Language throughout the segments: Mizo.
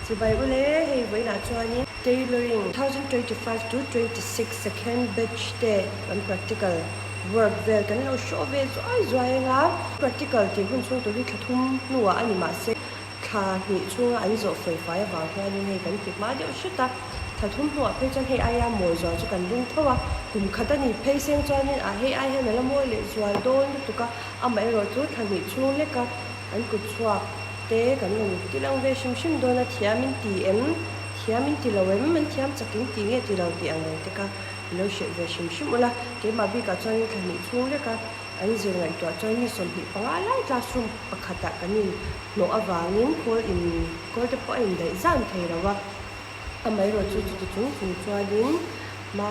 Chibai ule, hei vawiinah chuanin Tailoring 2025 to 26 second batch te kan practical work vel kan lo hrawh ve zuai zuai anga, practical tih hun chhung tur hi thla thum hnuah a ni mahse thla hnih chhunga an zawh fel fai avang hianin hei kan ti hma deuh hret a, thla thum hnuah phei chuan hei aia mawi zual chu kan ring tho a, kum khat a nih phei seng chuanin ah hei ai hian a la mawi leh zual dawn lutuk a, amaherawh chu thla hnih chhung leka An kut chhuak te kan rawn ti lang ve hrim hrim dawn a, thiam in ti em? Thiam in ti lo em? An thiam chak in ti nge ti lo tih ang reng te kha i lo hrilh ve hrim hrim ula. Keimah bikah chuan thla hnih chhung leka an zir ngaihtuah chuan mi 25 lai classroom pakhatah kan in hnawh avangin khawl in khawl te pawh a indaih zan thei lo a. Amaherawhchu chuti chung chung chuanin hma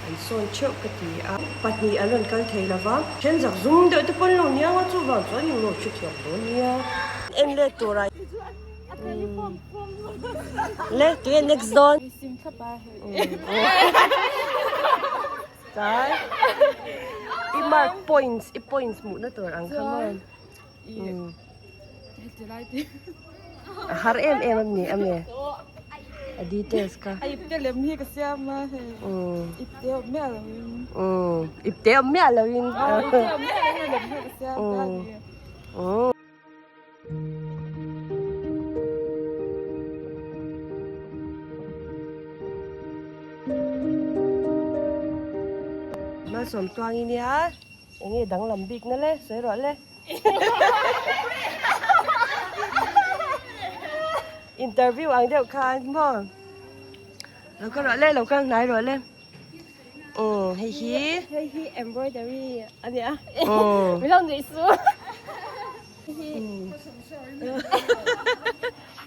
an sawn theuh ka ti a. Pahnih an rawn kal thei lova, then zak zum deuh te pawn lo niang a, chuvang chuan eng lo hre thiam dawn nia. En let tur a. Le tunge next dawn? Tlai i mark points i points hmuhna tur ang kha maw. A har em em a ni a mi a details kha. A ipte lem hi ka siam a hei ipte awm miah lo in. Ipte awm miah lo in. Ipte awm miah lo in lem hi ka siam ta a ni. Malsawm tuang i nia. Eng nge danglam bik na le? Sawi rawh le. Interview ang deuh khan maw? Lo kal rawh le, lo kal hnai rawh le. Umm hei hi. Hei hi embroidery a nia. Min lo nuih su.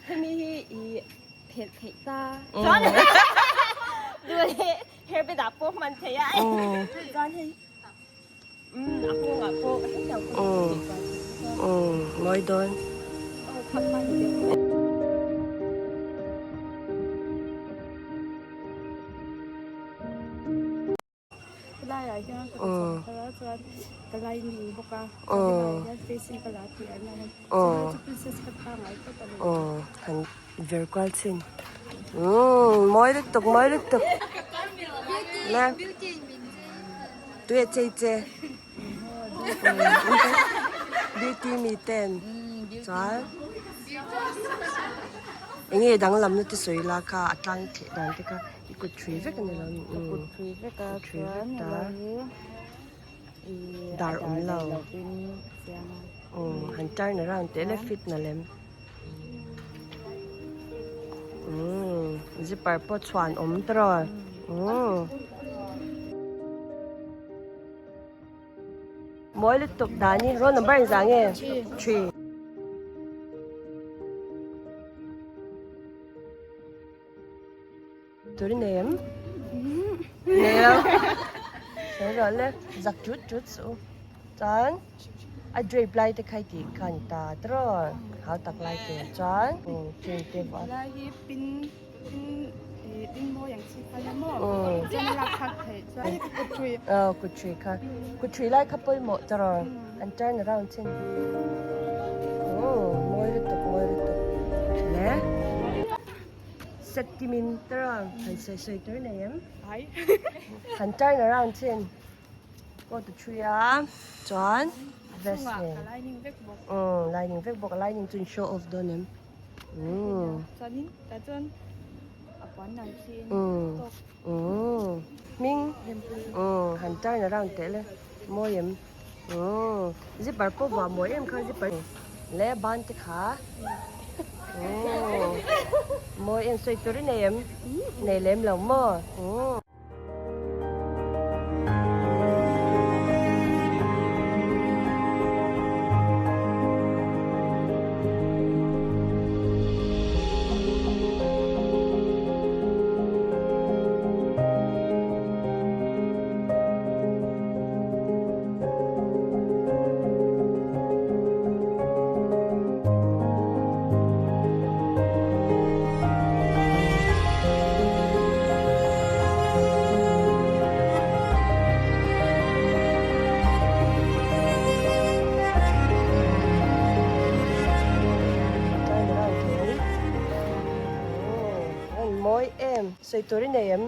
Hemi hi i phelh theih ta. Chuan duh leh hair band ah pawh hman theih a. Chuan hei. Mawi dawn. Han ver kual chin. Mawi lutuk mawi lutuk. Le. Tui a chei che. Beauty mi ten chuan eng nge danglam na te sawi la kha a tlang theh dan te kha i kut thui vek a ni lo ni. Ka kut thui vek a chuan helai hi i dar awm lo han turn around teh le fit na lem zipper pawh chhuan awm tawh. Mawi lutuk dan hi roll number engzah nge? Three. Tur i nei em? Nei lo. Sawi rawh le zak tut tut suh u. Chuan a drape lai te kha i tih kha a ni ta tiraw hau tak lai tur chuan chain te vuah a. Helai hi pin pin ih pin mawi ang chi kha nia maw chuan a lak thlak theih chuan hei kut ṭhui. Aw kut ṭhui kha kut ṭhui lai kha pawimawh tiraw an turn around chin aw mawi lutuk mawi lutuk le set kimin tiraw han sawi sawi tur nei em han turn around chin coat a ṭhui a chuan vest nen lining vek bawk lining chu in show off dawn em. Chuanin tah chuan a puan dan khi tawk. Hming han turn around teh le mawi em zipper pawh vuah mawi em kha zipper le ban te kha mawi em sawi tur i nei em nei lem lo maw. Mawi em? Sawi tur i nei em?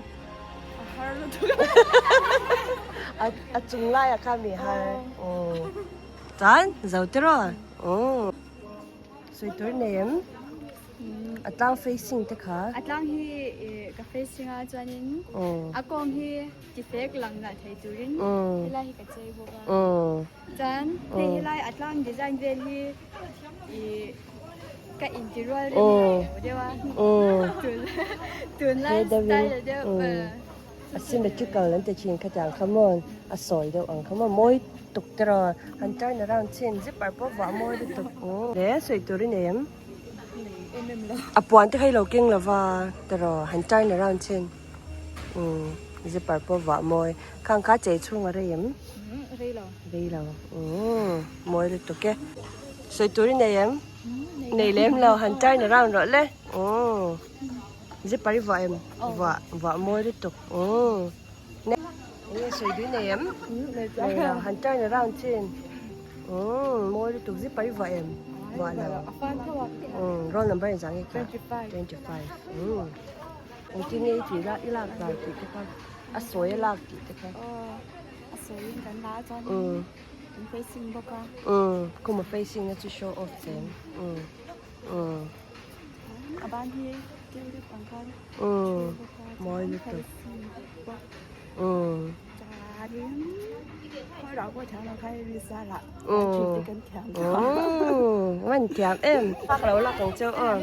A har lutuk a. A chung laiah kha mi har. Chuan zo tiraw? Sawi tur i nei em? A tlang facing te kha. A tlang hi ka facing a chuanin a kawng hi ti fek lang nalh thei turin helai hi ka chei bawk a. Chuan hei helai a tlang design vel hi ih ka inti rual rem lo deuh a. Tunlai style deuh. A symmetrical an ti thin khatiang kha maw a sawi deuh ang kha maw mawi tuk te rawh han turn around chin zipper pawh vuah mawi lutuk le sawi tur i nei em a puan te kha i lo keng lova te rawh han turn around chin umm zipper pawh vuah mawi khang kha chei chhung a rei em rei lo umm mawi lutuk e sawi tur i nei em nei lem lo han turn around rawh le umm. Zipper i vuah em? Vuah, vuah mawi lutuk. Umm. Enge sawi dui nei em? Nei lo. Han turn around chin. Umm, mawi lutuk. Zipper i vuah em? Vuah lo. Umm, roll number engzah nge kha? 25. Umm. Engtin nge i tih la, i lak dan tih te kha. A sawi a lak tih te kha. A sawiin kan la a chuan kan facing bawk a. Umm, khuma facing na chu show off chen. Umm. Umm. A ban hi tulip ang khan Umm mawi lutuk Umm Umm man thiam em Pak lo lak ang cheu aw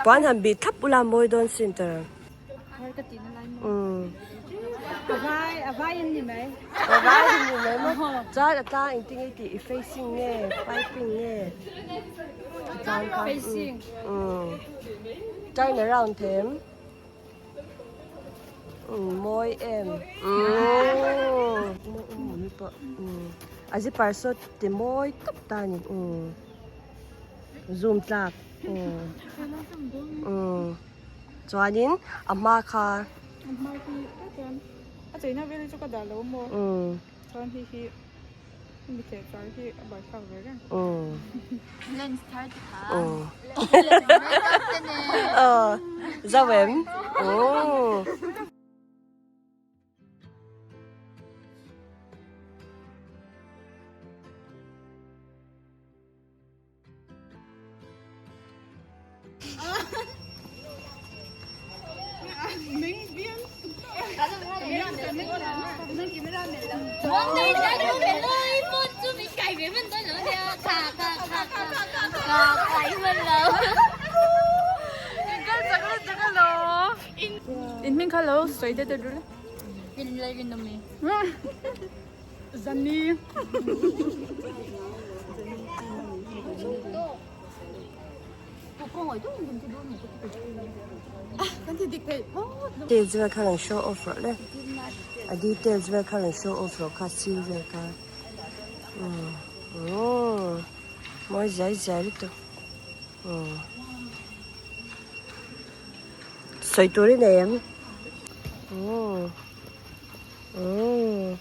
Puan han bih thlap ula mawi dawn sin tawrh ang. Umm. A vai a vai an ni mai. A vai an ni mai maw. Chuan a tlang engtin nge tih i facing nge piping nge a tlang kha. Facing. Umm. Turn around them. Umm mawi em. Umm. Umm. A zipper saw ti mawi tawp ta a ni. Umm. Zoom tlak. Umm. Umm. Chuanin a hma kha. A hma hi chuan a cheina vel hi chu ka dah lo maw. Umm. Chuan hei hi mi theh char hi a bar thlak ve reng. Umm. Lens thar ti kha. Umm. Aw. Zau em? Umm. In hming kha lo sawi te te dul. Zani. Details vel kha rawn show off rawh le a details vel kha rawn show off rawh kha sir vel kha umm umm mawi zai zai lutuk umm sawi tur i nei em umm umm.